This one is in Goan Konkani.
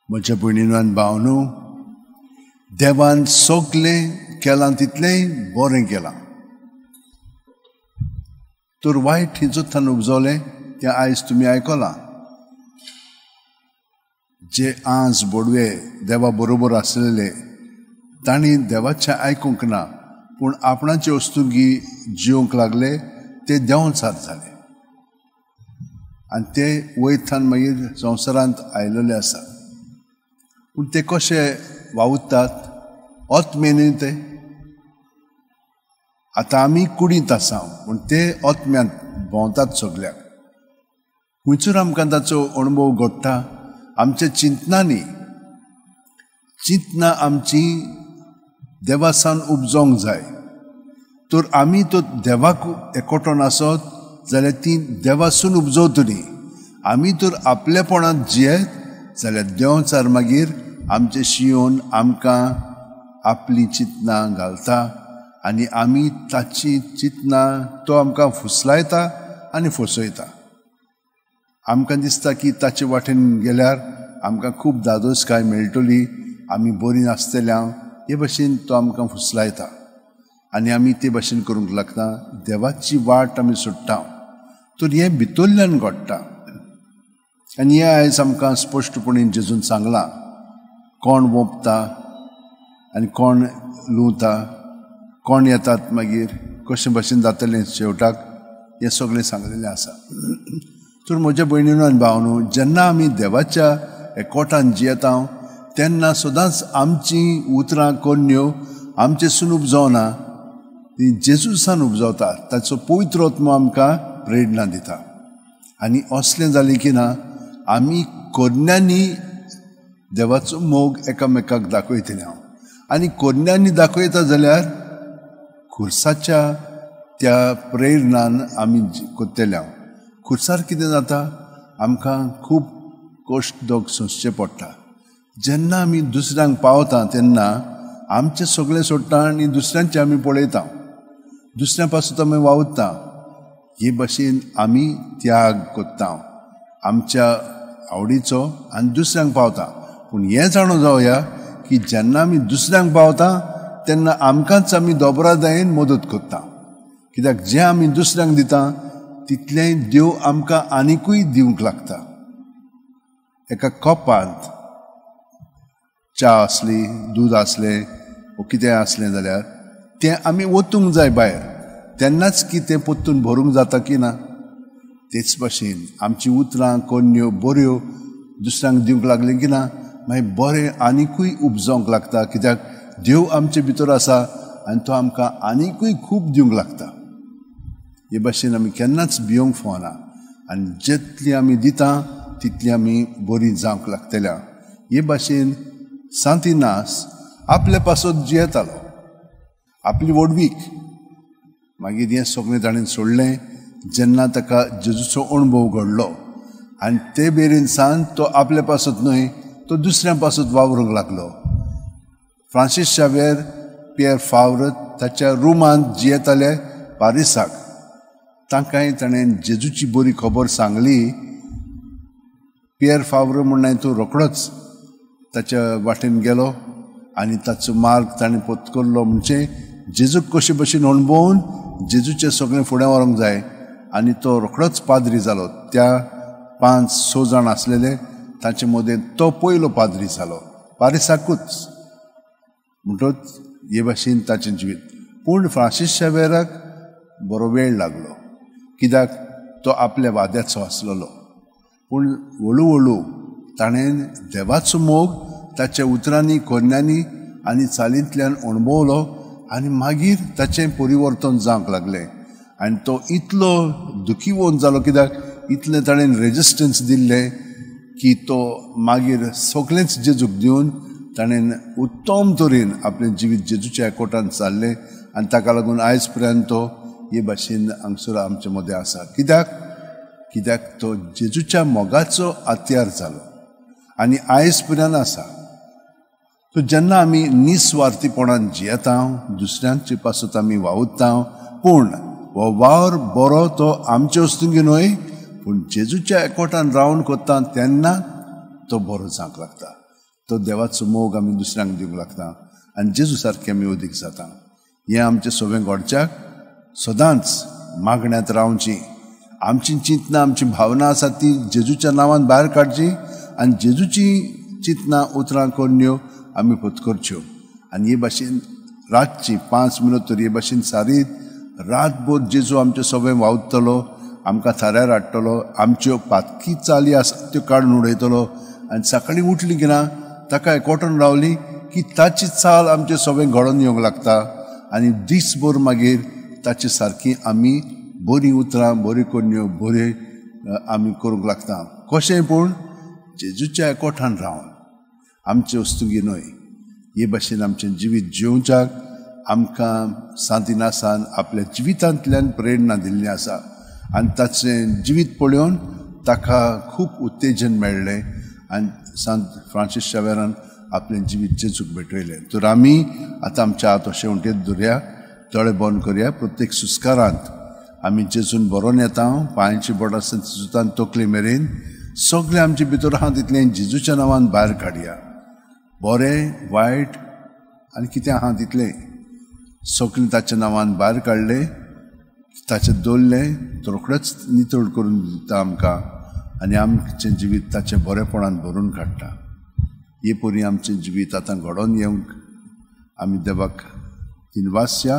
म्हज्या भयणीनो आनी भावनो, देवान सगळें केलां तितलेंय बरें केलां. तर वायट हिंचोत्थान उपजवलें तें आयज तुमी आयकलां. जे आज बोडवे देवा बरोबर आसलेले तांणी देवाचें आयकूंक ना, पूण आपणाचे वस्तुगी जिवंक लागले, ते देंवचार जाले आनी ते वयतान मागीर संवसारांत आयलेले आसा. पूण ते कशे वावुरतात आत्मे न्हय ते. आतां आमी कुडींत आसा, पूण ते आत्म्यांत भोंवतात सगल्याक. खंयसर आमकां ताचो अणभव घडटा? आमच्या चिंतनांनी. चिंतनां आमची देवासान उपजोंक जाय. तर आमी तो देवाक एकवटोन आसत जाल्यार ती देवासून उपजवतली. आमी तर आपलेपणांत जियेत जाल्यार देंवचार मागीर आमचे शियोन आमकां आपली चिंतनां घालता आनी आमी ताची चिंतनां तो आमकां फुसलायता आनी फसयता. आमकां दिसता की ताचे वाटेन गेल्यार आमकां खूब धादोसकाय मेळटली, आमी बरी नासतल्या, हे भशेन तो आमकां फुसलायता आनी आमी ते भशेन करूंक लागता. देवाची वाट आमी सोडटा. तर हें भितरल्यान घडटा आनी हें आयज आमकां स्पश्टपणी जेजून सांगलां. कोण वोंपता आनी कोण लुंवता, कोण येतात मागीर कशें भशेन जातलें शेवटाक, हें सगळें सांगलेलें आसा. तर म्हज्या भयणीनो आनी भावनो, जेन्ना आमी देवाच्या एकवटान जियेता तेन्ना सदांच आमचीं उतरां करण्यो आमचे सून उपजवना, ती जेजूसान उपजवता. ताचो पवित्र आत्मो आमकां प्रेरणा दिता. आनी असलें जालें की ना आमी करण्यांनी देवाचो मोग एकामेकाक दाखयतले हांव. आनी करण्यांनी दाखयता जाल्यार खुर्साच्या त्या प्रेरणान आमी करतले हांव. खुर्सार कितें जाता, आमकां खूब कश्ट दोग सोंसचें पडटा. जेन्ना आमी दुसऱ्यांक पावता तेन्ना आमचें सगळें सोडटा आनी दुसऱ्यांचें आमी पळयता, दुसऱ्यां पासून आमी वावुरता. हे भशेन आमी त्याग करता आमच्या आवडीचो आनी दुसऱ्यांक पावता. पूण हें जाणून जावया की जेन्ना आमी दुसऱ्यांक पावता तेन्ना आमकांच आमी दोबरादायेन मदत करता. कित्याक जें आमी दुसऱ्यांक दिता तितलें देव आमकां आनिकूय दिवंक लागता. एका कपांत च्या आसली, दूद आसलें वो कितें आसलें जाल्यार तें आमी ओतूंक जाय भायर, तेन्नाच की तें परतून भरूंक जाता की ना. तेच भाशेन आमचीं उतरां करण्यो बऱ्यो दुसऱ्यांक दिवंक लागलीं की ना मागीर बरें आनिकूय उपजोवंक लागता. कित्याक देव आमचे भितर आसा आनी तो आमकां आनिकूय खूब दिवंक लागता. हे भाशेन आमी केन्नाच भियोंक फावना आनी जितली आमी दिता तितली आमी बरी जावंक लागतल्या. हे भाशेन सांतिनास आपले पासत जियेतालो, आपली व्हडवीक. मागीर हें सगळें ताणें सोडलें जेन्ना ताका जेजूचो अणभव घडलो आनी ते बेरीन सान तो आपले पासत न्हय तो दुसऱ्यां पासत वावरूंक लागलो. फ्रांसीस शावेर पियर फावर ताच्या रुमांत जियेताले पारिसाक. तांकांय ताणें जेजूची बरी खबर सांगली. पियर फावर म्हणून तो रोखडोच ताच्या वाटेन गेलो आनी ताचो मार्ग ताणें पत्करलो. म्हणजे जेजूक कशे भशेन अणभवून जेजूचें सगळें फुडें व्हरूंक जाय आनी तो रोखडोच पाद्री जालो. त्या 5-6 जाण आसलेले तांचे मदें तो पयलो पाद्री जालो पारिसाकूच. म्हणटच हे भाशेन ताचें जिवीत. पूण फ्रांसीस शावेराक बरो वेळ लागलो, कित्याक तो आपल्या वाद्याचो आसलेलो. पूण हळू हळू ताणें देवाचो मोग ताच्या उतरांनी, करण्यांनी आनी चालींतल्यान अणभवलो आनी मागीर ताचें परिवर्तन जावंक लागलें. आनी तो इतलो दुखीवंत जालो, कित्याक इतलें ताणें रेजिस्टन्स दिल्लें की तो मागीर सगळेंच जेजूक दिवन ताणें उत्तम तरेन आपलें जिवीत जेजूच्या एकवटान चाललें आनी ताका लागून आयज पर्यंत तो हे भाशेन हांगसर आमचे मदें आसा. कित्याक कित्याक तो जेजूच्या मोगाचो हत्यार जालो आनी आयज पर्यंत आसा. तो जेन्ना आमी निस्वार्थीपणान जियेता, दुसऱ्यांचे पासत आमी वावुरता, पूण हो वावर बरो तो आमचे वस्तुंगी न्हय, पूण जेजूच्या एकवटान रावन करता तेन्ना तो बरो जावंक लागता. तो देवाचो मोग आमी दुसऱ्यांक दिवंक लागता आनी जेजू सारकें आमी अदीक जाता. हें आमचें सगळें घडच्याक सदांच मागण्यांत रावची. आमची चिंतना, आमची भावना आसा ती जेजूच्या नांवान भायर काडची आनी जेजूची चिंतना उतरां करण्यो आमी पत्करच्यो. आनी हे भाशेन रातची 5 मिनट तर हे भाशेन सारीत रातभर जेजू आमचें सगळें वावुरतलो, आमकां थाऱ्यार हाडटलो, आमच्यो पातकी चाली आसा त्यो काडून उडयतलो. आनी सकाळीं उठली की ना ताका एकवटून रावली की ताची चाल आमचें सगळें घडोवन येवंक लागता आनी दीसभर मागीर ताचे सारकी आमी बरीं उतरां, बऱ्यो करण्यो, बऱ्यो आमी करूंक लागता. कशें पूण जेजूच्या एकवटान रावन, आमचे वस्तुगी न्हय. हे भाशेन आमचें जिवीत जिवच्याक आमकां सांतिनासान आपल्या जिवितांतल्यान प्रेरणा दिल्ली आसा आनी ताचें जिवीत पळोवन ताका खूब उत्तेजन मेळ्ळें आनी सांत फ्रांसीस शावेरान आपलें जिवीत जेजूक भेटयलें. तर आमी आतां आमच्या हात अशें वण्टीर धरया, दोळे बंद करया. प्रत्येक सुस्कारांत आमी जेजून बरोवन येता, पांयांची बोटां सुतान तकले मेरेन सगळें आमचे भितर आहा तितलें जेजूच्या नांवान भायर काडया. बरें वायट आनी कितें आहा तितलें सगळें ताच्या नांवान भायर काडलें, ताचें दवरलें, रोखडेंच नितळ करून दिता आमकां आनी आमचें जिवीत ताचें बरेपणान भरून काडटा. हे परी आमचें जिवीत आतां घडोवन येवंक आमी देवाक दिनवासया.